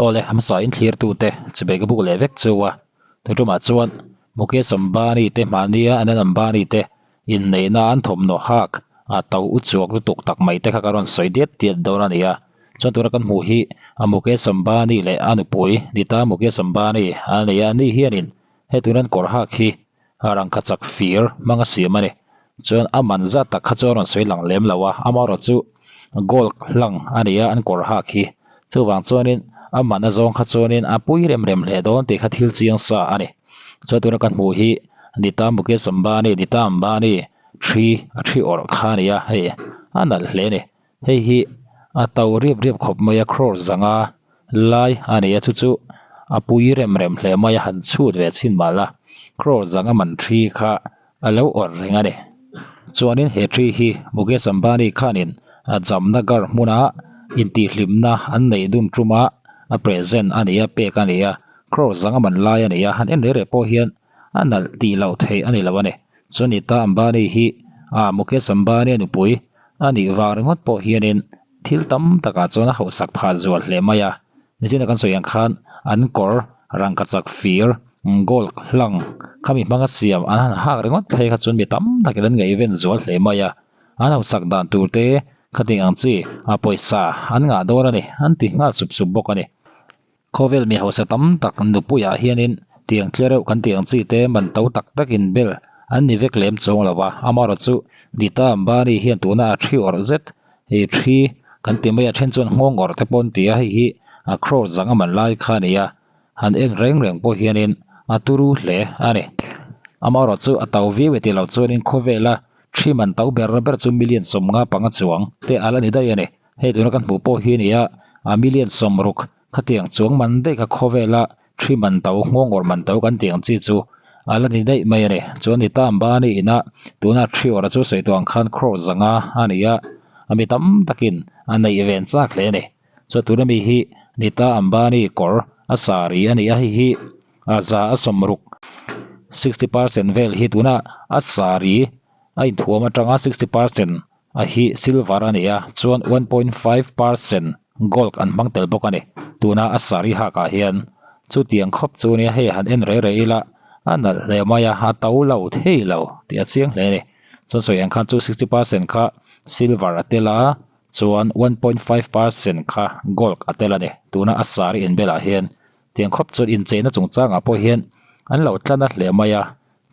Awle, hmasa in thlirtute chibei ka buk leh vek chu a. Tuṭumah chuan Mukesh Ambani te hmahnia Anand Ambani te inneihna an thawmhnaw hak a to u chuak lutuk tak mai te kha ka rawn sawi diat diat dawn a ni a. Chuan tuna kan hmuh hi a Mukesh Ambani leh a nupui Nita Mukesh Ambani a ni a, ani hianin he tuna an kawr hak hi rangkachak fir hmang a siam a ni. Chuan a man zat tak kha chu a rawn sawi lang lem lo a, amaherawh chu gold hlang a ni a an kawr hak hi. Chuvang chuanin a man a zawng kha chuanin a pui rem rem hle dawn tih kha thil chiang sa a ni. Chuan tuna kan hmuh hi Nita Mukesh Ambani, Nita Ambani thi a thi awrh kha a ni a, hei a nalh hle a ni. Hei hi a to riap riap khawp mai a, crore zanga lai a ni a, chu chu a pui rem rem hle mai a, han chhut ve chhin mah la, crore zanga man thi kha a lo awrh reng a ni. Chuanin he thi hi Mukesh Ambani khanin a Jamnagar hmuna intihhlimna an neih dun tuma a present a ni a, pek a ni a, crore zanga man lai a ni a, han en reh reh pawh hian a nalh tih loh theih a ni lo a ni. Chuan Nita Ambani hi ah Mukesh Ambani a nupui a nih vang ringawt pawh hianin thil tam takah chuan a hauhsak phah zual hle mai a. Nichina kan sawi ang khan an kawr rangkachak fir gold hlang khami hmanga siam an han hak ringawt phei kha chuan mi tam takin an ngaihven zual hle mai a. An hauhsak dan tur te khating ang chi a pawisa an ngah dawn a ni an ti nghal sup sup bawk a ni. Khawvel mi hausa tam tak nupuiah hianin tiang tle reuh kan tih ang chi te man to tak takin bel an ni vek lem chuang lo a, amaherawh chu Nita Ambani hian tuna a thi awrh zet hi thi kan ti mai a, then chuan nghawng awrh te pawh an ti a, hei hi a crore zang a man lai kha a ni a, han en reng reng pawh hianin a turu hle a ni. Amaherawh chu a to viau e tih loh chuanin khawvela thi man to ber ber chu million 55 chuang te a la ni daih a ni. Hei tuna kan hmuh pawh hi a ni a, a million 60 khatiang chuang man daih kha khawvela thi man to nghawng awrh man to kan tih ang chi chu a la ni daih mai a ni. Chuan Nita Ambani ina tuna thi awrh chu sawi tawh ang khan crore 500 a ni a, a mi tam takin a neih ven chak hle a ni. Chuan tuna mi hi Nita Ambani kawr a sari a ni a, hei hi a 60%, 60% vel hi tuna a sari a inthuam atanga 60% A hi silver a ni a, chuan 1.5% gold an hmang tel bawk a ni. Tuna a saree hak ah hian chutiang khawp chu nia hei han en rei rei ila a nalh hle mai a, a to lo thei lo tih a chiang hle a ni. Chuan sawi ang khan chu 60% kha silver a tel a, chuan 1.5% kha gold a tel a ni. Tuna a saree inbel ah hian tiang khawp chuan incheina chungchangah pawh hian an lo tla na hle mai a,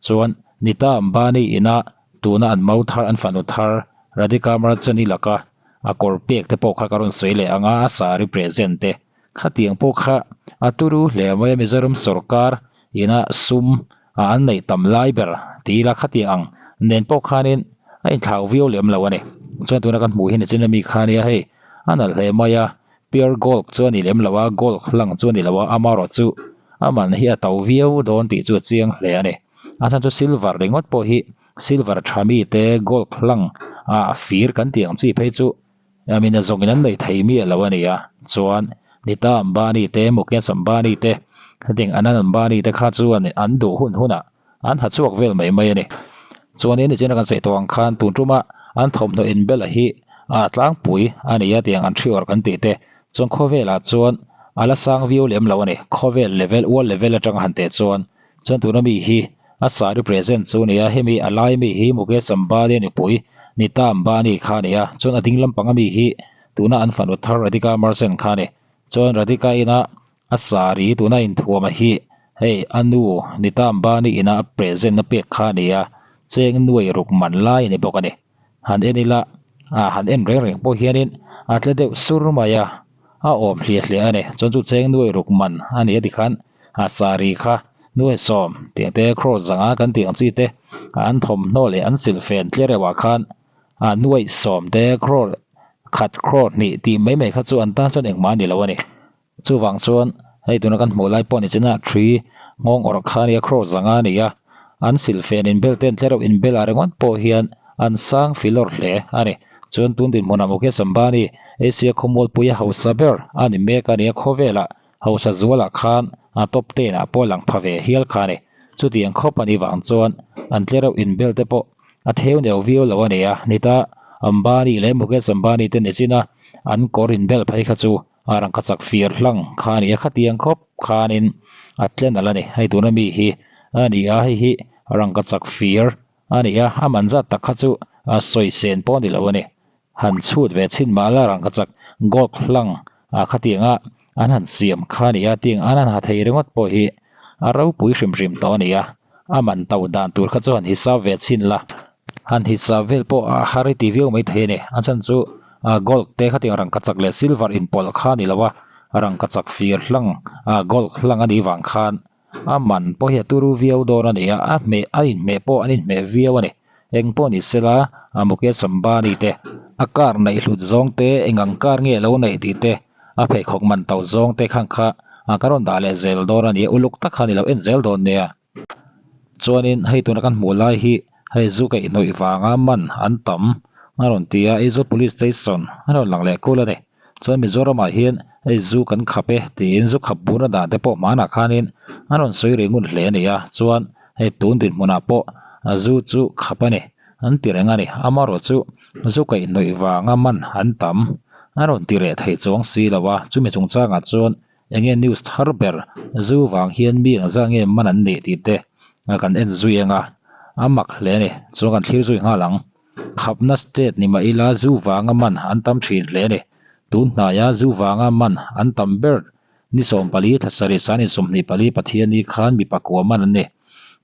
Chuan Nita Ambani ina tuna an mau thar an fanu thar Radhika Merchant-i laka a kawr pek te pawh kha ka rawn sawi leh ang a, a sari present te khatiang pawh kha a turu hle mai a, Mizoram sorkar ina sum a an neih tam lai ber ti ila khatiang ang nen pawh khanin a inthlau viau lem lo a ni. Chuan tuna kan hmuh hi nichin ami kha nia hei a nalh hle mai a, Pure gold chu a ni lem lo a, gold hlang chu a ni lo a, amaherawh chu a man hi a to viau dawn tih chu a chiang hle a ni. A chhan chu silver ringawt pawh hi silver tha mi te gold hlang ah fir kan tih ang chi phei chu I mean a zawngin an nei thei miah lo a ni a, chuan Nita Ambani te Mukesh Ambani te hetiang Anand Ambani te kha chuan an duh hun hunah an ha chhuak vel mai mai a ni. Chuanin nichina kan sawi tawh ang khan tun tuma an thawmhnaw inbel a hi a tlangpui a ni a tiang an thi awrh kan tih te chuan khawvelah chuan a la sang viau lem lo a ni. Khawvel level world level atanga han teh chuan chuan tuna mi hi a sari present chu a ni a, hemi a lai mi hi Mukesh Ambani a nupui Nita Ambani kha a ni a, chuan a ding lampang ami hi tuna an fanu thar Radhika Merchant kha a ni. Chuan Radhika ina A sari tuna inthuam a hi hei a nu Nita Ambani ina a present a pek kha a ni a, cheng nuai ruk man lai a ni bawk a ni. Han en ila ah han en reng reng pawh hianin a tle deuh sur mai a, a awm hliah hliah a ni. Chuan chu cheng nuai ruk man a ni a tikhan a sari kha nuai sawm tiang te cross zanga kan tih ang chi te an thawmhnaw leh an silhfen tle reuhah khan a nuai sawm te crore khat crore hnih tih mai mai kha chu an tan chuan engmah a ni lo a ni. Chuvang chuan hei tuna kan hmuh lai pawh ni chin a thi nghawng awrh kha a nia crore zanga a ni a, an silhfen inbel te an tle reuh inbel ah ringawt pawh hian an sang filawr hle a ni. Chuan tun dinhmunah Mukesh Ambani Asia khawmualpui a hausa ber a ni mek a ni a, khawvelah hausa zualah khan a top ten ah pawh a lang pha ve hial kha a ni. Chutiang khawp a nih vang chuan an tle reuh inbel te pawh a theu neu viau lo a ni a, nita Ambani leh Mukesh Ambani te ni chin a an kawr inbel phei kha chu. A rangkachak fir hlang kha a ni a, khatiang khawp khanin a tle nalh a ni. Hei tuna mi hi a ni a, hei hi rangkachak fir a ni a, a man zat tak kha chu a sawi sen pawh a ni lo a ni. Han chhut ve chhin mah la rangkachak gold hlang ah khatianga an han siam kha a ni a, tiang an han ha thei ringawt pawh hi a ropui hrim hrim tawh a ni a, a man to dan tur kha chu han hisap ve chhin la. Han hisap vel pawh a har i ti viau mai thei a ni. A chhan chu gold te khatiang rangkachak leh silver inpawlh kha a ni lo a, rangkachak fir hlang gold hlang a nih vang khan a man pawh hi a turu viau dawn a ni a, a hmeh a inhmeh pawh an inhmeh viau a ni. Eng pawh ni sela Mukesh Ambani te a car neih hlut zawng te eng ang car nge lo neih tih te a pheikhawk man to zawng te khang kha ka rawn dah leh zel dawn a ni a, uluk tak kha a ni lo en zel dawn nia. Chuanin hei tuna kan hmuh lai hi hei zu kaihhnawih vanga man an tam a rawn ti a, Aizawl Police Station a rawn lang leh kul a ni. Chuan Mizoramah hian hei zu kan khap e tiin zu khap burna dan te pawh hmanah khanin an rawn sawi ri ngun hle a ni a, chuan hei tun dinhmunah pawh zu chu khap a ni an ti reng a ni. Amaherawhchu zu kaihhnawih vanga man an tam a rawn ti reh thei chuang si lo a, chumi chungchangah chuan Enge news thar ber zu vang hian mi engzat nge man an nih tih te kan en zui ang a, a mak hle a ni. Chuan kan thlir zui nghal ang. Khapna state ni mah ila zu vanga man an tam thin hle a ni. Tun hnaia zu vanga man an tam ber ni 14 thla sarih san in 24 Pathianni khan mi pakua man an ni.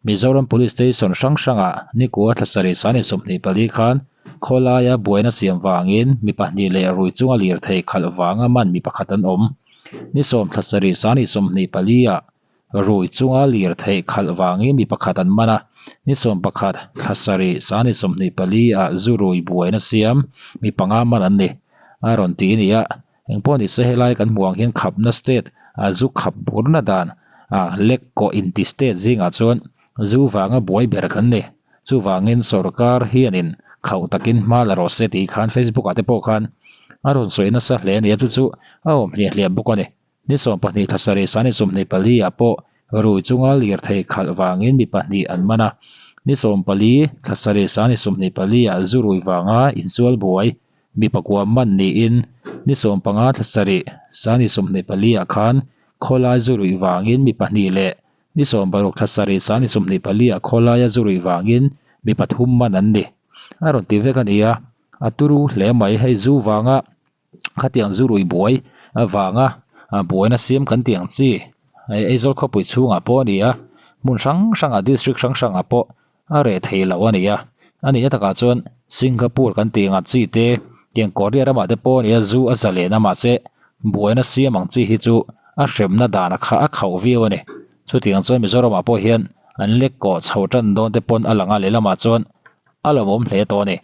Mizoram Police Station hrang hrangah nikua thla sarih san in 24 khan khawlaia buaina siam vangin mi pahnih leh rui chunga lirthei khalh vanga man mi pakhat an awm. Ni sawm thla sarih san in 24 ah rui chunga lirthei khalh vangin mi pakhat an man a, ni 11 thla sarih san in 24 ah zu rui buaina siam mi panga man an ni a rawn ti a ni a. Engpawh ni se helai kan hmuh ang hian khapna state a zu khap burna dan a lek kawh inti state zingah chuan zu vanga buai ber kan ni. Chuvangin sorkar hianin khauh takin hma la rawh se tih khan Facebook ah te pawh khan a rawn sawi nasa hle a ni a, chu chu a awm hliah hliah bawk a ni. Ni 12 thla sarih sani 24 ah pawh rui chunga lirthei khalh vangin mi pahnih an man a, ni 14 thla sarih sani 24 ah zu rui vanga insual buai Mi pakua man niin ni 15 thla sarih sani 24 ah khan khawlai zu ruih vangin mi pahnih leh ni 16 thla sarih sani 24 ah khawlaia zu ruih vangin mi pathum man an ni. A rawn ti vek a ni a, a turu hle mai. Hei zu vanga khatiang zu ruih buai vanga buaina siam kan tih ang chi Aizawl khawpui chhungah pawh a ni a, hmun hrang hrangah district hrang hrangah pawh A reh thei loh a ni a, a nihna takah chuan Singapore kan tih ngah chi te, tiang Korea ramah te pawh a ni a, zu a za lehna mahse buaina siam ang chi hi chu a hremna dan a kha a khauh viau a ni. Chutiang chuan Mizoramah pawh hian an lek kawh chho tan dawn te pawn a lang a, lehlamah chuan a lawmawm hle tawh a ni.